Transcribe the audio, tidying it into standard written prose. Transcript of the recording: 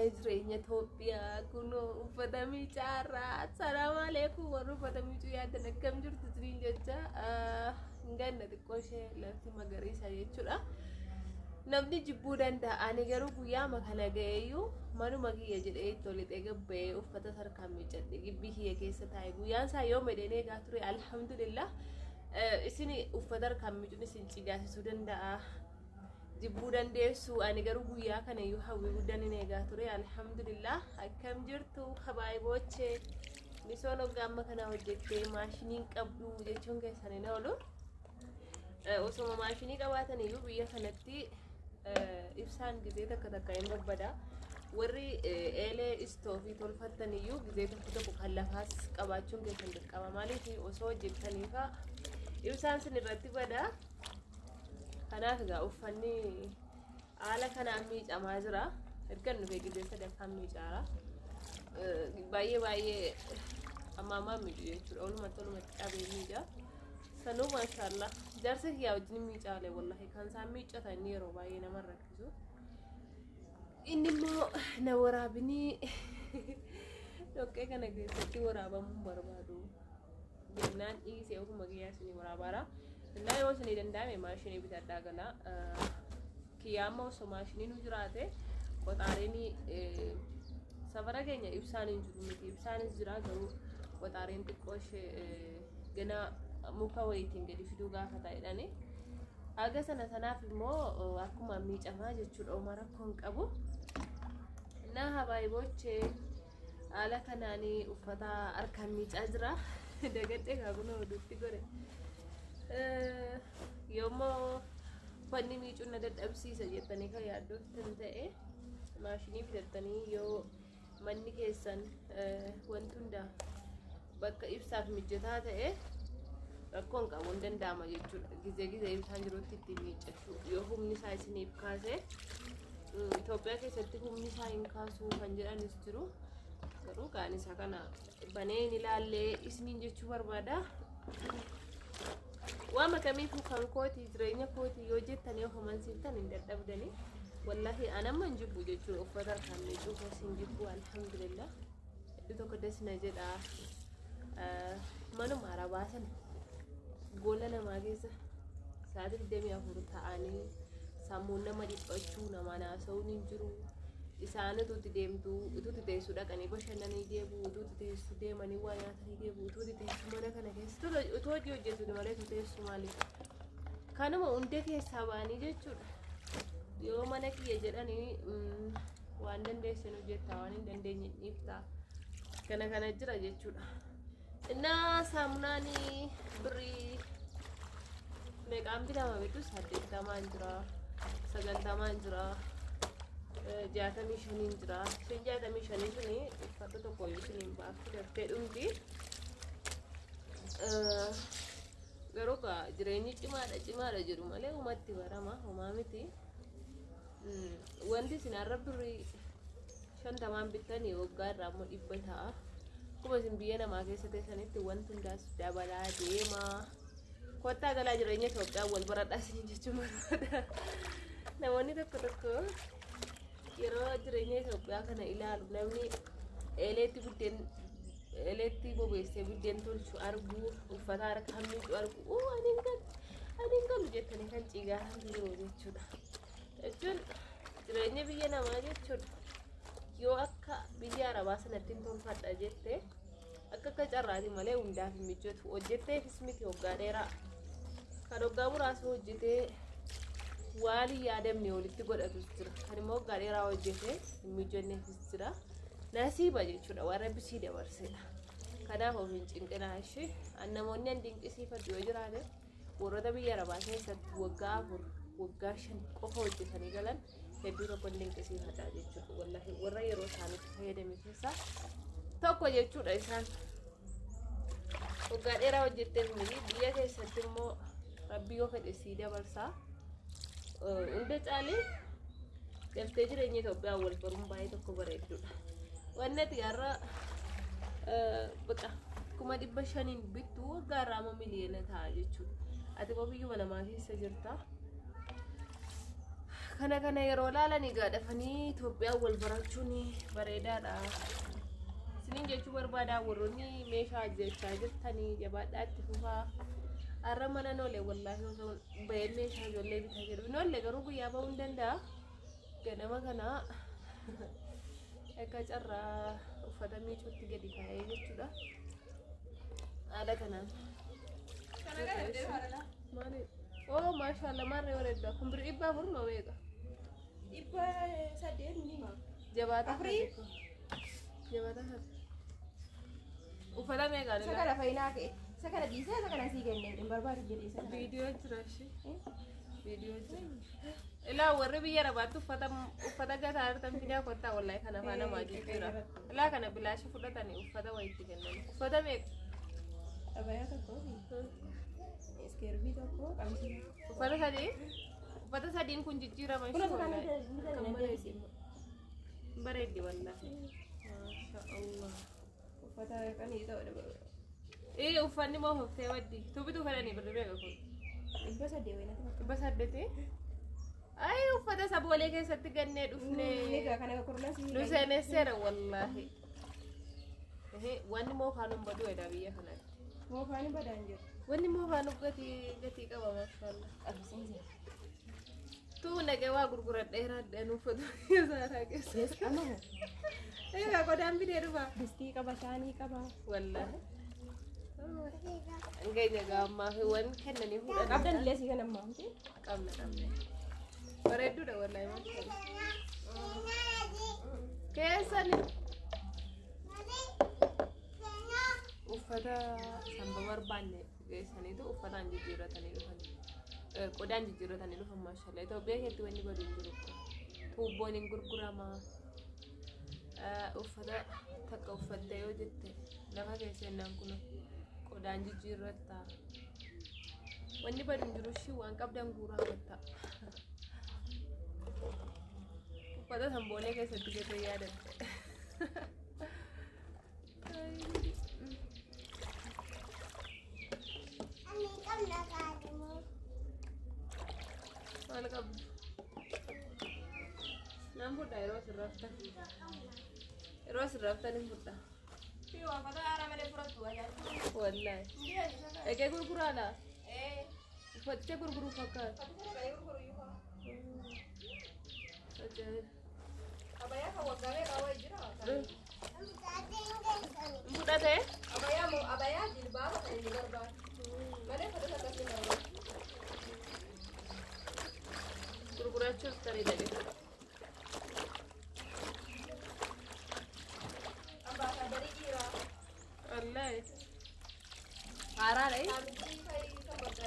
Waa'ee jireenya Itoophiyaa kunoo uffata miicaarraa. Salaamu aleekum warri uffata miicuu yaaddan akkam jirtu isiniin jecha hin ganna xiqqoo ishee lafti magariisa jechuudha. Namni jibbuu danda'a ani garuu guyyaama kana ga'eeyyuu manuma kiyya jedhee itti ol lixee gabba'ee uffata sarkaan miiccadhe gibbii kiyya keessa taa'e guyyaan isaa yoo medheen eegaa ture alhamdulillah. Isin uffata harkaan miicuun isin cigaasisuu danda'a. Jibbuu dandeessu ani garuu guyyaa kana iyyuu hawwii guddaan hin eegaa ture alhamdulillah. Akkam jirtu habaayiboochee misoon hoggaa amma kana hojjettee maashiniin qabdu jechuun keessan hin oolu. Osoma maashinii qabaatan iyyuu biyya kanatti ibsaan gizee takka takka hin babbada. Warri eelee istoofii tolfattan iyyuu gizee tokko tokko kan lafaas qabaachuun keessan dirqama. Maaliif osoo hojjettaniifa ibsaan sin irratti bada. Kanaaf egaa uffanni haala kanaan miicamaa jira. Ergan dhufee gizee sadaffaan miicaara. Baay'ee baay'ee amma ammaa miicu jechuudha. Olumatti olumatti qabee miica. Sanuu maashaallah jaarsa kiyyaa wajjin miicaale wallahi kan isaan miiccatan inni yeroo baay'ee nama rakkisu. Inni immoo na waraabinii dhoqqee kana keessatti waraabamuu barbaadu. Jennaan dhiisee ofuma kiyyaa isinii waraabaara. Innaa yoo isinii danda'ame maashinii bitadhaa galaa. Kiyyaa amma osoo maashinii nu jiraate qoxaariin safara keenya ibsaan hin jiru miti. Ibsaanis jira garuu qoxaariin xiqqoo ishee gana muka wayiitiin gadi fiduu gaafata jedhani. Haga sana sanaaf immoo akkuma miicamaa jechuudha homaa rakkoo hin qabu. Innaa habaayibochee haala kanaan uffata harkaan miicaa jira. Dagadhee kaa kun oduutti godhe. Yoommoo uffanni miicuun na dadhabsiisa jettanii kan yaaddoftan ta'e maashinii bitattanii yoo manni keessan wanti hunda bakka ibsaaf mijataa ta'e rakkoon qabu hin danda'ama jechuudha. Gizee gizee ibsaan jirutti ittiin miiccachuu yoo humni isaa isiniif kaase Itoophiyaa keessatti humni isaa hin kaasu kan jedhanis jiru. Garuu kaan isa kana banee hin ilaallee isiniin jechuu barbaada. Waan kamiifuu kan kooti jireenya kooti yoo jettanii of amansiiftan hin dadhabdanii. Wallahi an amma hin jibbu jechuudha uffata harkaan miicuu koos hin jibbu alhamdulillah. Iddoo tokko das na jedha. Manuma arabaa sana gola namaa keessa sa'aatii 24 ta'anii sammuun nama dhiphachuu namaan haasa'uun hin jiru. Isaan utuutti deemtu utuutti teessu dhaqanii bashannanii deebi'u utuutti teessu deemanii waa nyaatanii deebi'u utuutti teessu mana kana keessa utuu hojii hojjetu malee utuu teessu maaliif. Kanuma hundee keessaa ba'anii jechuudha. Yoo mana kiyya jedhanii waan dandeessan hojjetta waan hin dandeenye dhiifta. Kana kana jira jechuudha. Innaa saamunaan birrii meeqaan bitama beektu 80n jira, 90n jira, 65n jira. Isheen 65 suni uffata tokko iyyuu isiniin baafti daftee dhumti. Garuu gaa jireenyi cimaadha cimaadha jedhu malee humatti barama homaa miti. Wanti isin har'a birrii 50n bittanii waggaa irraa immoo 100 ta'a. Akkuma isin biyya namaa keessa teessanitti wanti hundaas dabalaa deema. Kottaa galaa jireenya Itoophiyaa wal baradhaa isin jechuun barbaada. Namoonni tokko tokko yeroo jireenya Itoophiyaa kana ilaalu namni eeleetti buddeen eeleetti bobeessee buddeen tolchu argu uffata harkaan miicu argu uu ani hin galu ani hin galu jettanii kan ciigaaran jiru jechuudha. Jechuun jireenya biyya namaa jechuun yoo akka biyya arabaa sanatti hin tolfadha jette akka akka carraati malee hundaaf hin mijatu. Hojjetteefis miti waggaa dheeraa. Kan waggaa muraasa hojjetee waan hin yaadamne walitti godhatus jira. Kan immoo waggaa dheeraa hojjetee hin mijanneefis jira. Nasiiba jechuudha waan rabbi sii dabarsedha. Kanaaf of hin cinqinaa ishee. Namoonni an dinqisiifadhu yoo jiraate warroota biyya arabaa keessatti waggaa 4 waggaa 5 qofa hojjetanii galan hedduu tokko dinqisiifadha jechuudha. Wallahi warra yeroo isaaniitti fayyadame keessaa tokko jechuudha isaan. Waggaa dheeraa hojjetteef miti biyya keessatti immoo rabbi yoo fedhe sii dabarsaa. Hunda caalee daftee jireenya Itoophiyaa wal baruun baay'ee tokko bareedduudha. Wanni ati har'a baqa 500,000n bittu waggaa irraa immoo miliyoona ta'a jechuudha. Ati immoo biyyuma namaa keessa jirta. Kana kana yeroo laalan egaa dafanii Itoophiyaan wal barachuun bareedaadha. Isiniin jechuu barbaada warroonni meeshaa ajjechaa jirtanii jabaadhaa itti fufaa. Har'a mana noolee wallaahi osoo bahee meeshaa ijoollee bitaa jiru. Noollee garuu guyyaa bahuu hin danda'a. Ganama kana akka carraa uffata miicuutti gadi kaa'ee jechuudha. Haala kanaan. Maali? Oo maashaallah maarree bareedda. Kun birrii 400 moo meeqa? 800 ni hima. Jabaata. Afurii? Jabaata hafe. Uffata meeqa? Isa kana faayinaa ka'e. Isa kana dhiisee isa kana sii kennee hin barbaadu jedhee isa kana. Viidiyoo jira ishee. Viidiyoo jira. Ilaa warri biyya Arabaatti uffata uffata gataa jirtan fidaa kottaa wallahi kana afaan namaa jijjiira. Ilaa kana bilaasha fudhatanii uffata wayitti kennan. Uffata meeqa? Abayaa tokkoo fi iskeerbii tokko qamisii. Uffata sadii? Uffata sadiin kun jijjiirama Kun ishee isa kana wallahi. ni dandeessi. Bareeddi wallahi. Maasha Allah. Uffata kamii ta'u Ee uffanni moo hoftee waddi? Tubitu fedhanii birri meeqa kun? 800 wayii natti fakkaata. 800? Ay uffata saboolee keessatti gannee dhufnee. Egaa kana kurnan sii Nu seenesseera wallaahi. Wanni moofaan hin badu edha biyya kanatti. Moofaan hin badaan jiru. Wanni moofaan gatii qaba maashaallah. Qabisiin jira. Tuu naqee waa gurguradheera addaan uffata isaaraa keessa. Yes, amma hoo. Egaa qodaan fidee dhufa. Distii qaba, shaanii qaba. Wallaahi. Hangeenya gaammaa fi waan kennanii fuudhan. Qabdan illee sii kana ammaa miti. Qabna qabna. Bareedduudha wallaahi maashaallah. Keessani. Uffata samba barbaanne geessaniitu uffataan jijjiirratanii dhufan. Qodaan jijjiirratanii dhufan maashaallah. Itoophiyaa keessatti wanni badu hin jiru. Tuubboon hin gurgurama. Uffata takka uffatte yoo jette lafa keessa jennaan kun qodaan jijjiirratta. Wanni badu hin jiru ishii waan qabdan guuraa kottaa. Uffata samboolee keessatti gatee yaadadhe. Maal qabdu? Nan fudha yeroo isin raftan. Yeroo isin raftan hin fudha. Wallaahi. Eegee gurguraadha. Uffaticha gurguruu fakkaata. Ajaa'iba. Hin fudhatee? Abayaa jilbaaba kan inni barbaadu. Malee uffata akkasii hin barbaadu. Gurgurachuuf tarii dhaqe. Ambaasaaddarii dhiiraa. Wallaahi. Haaraadha. Saamtii kan bakka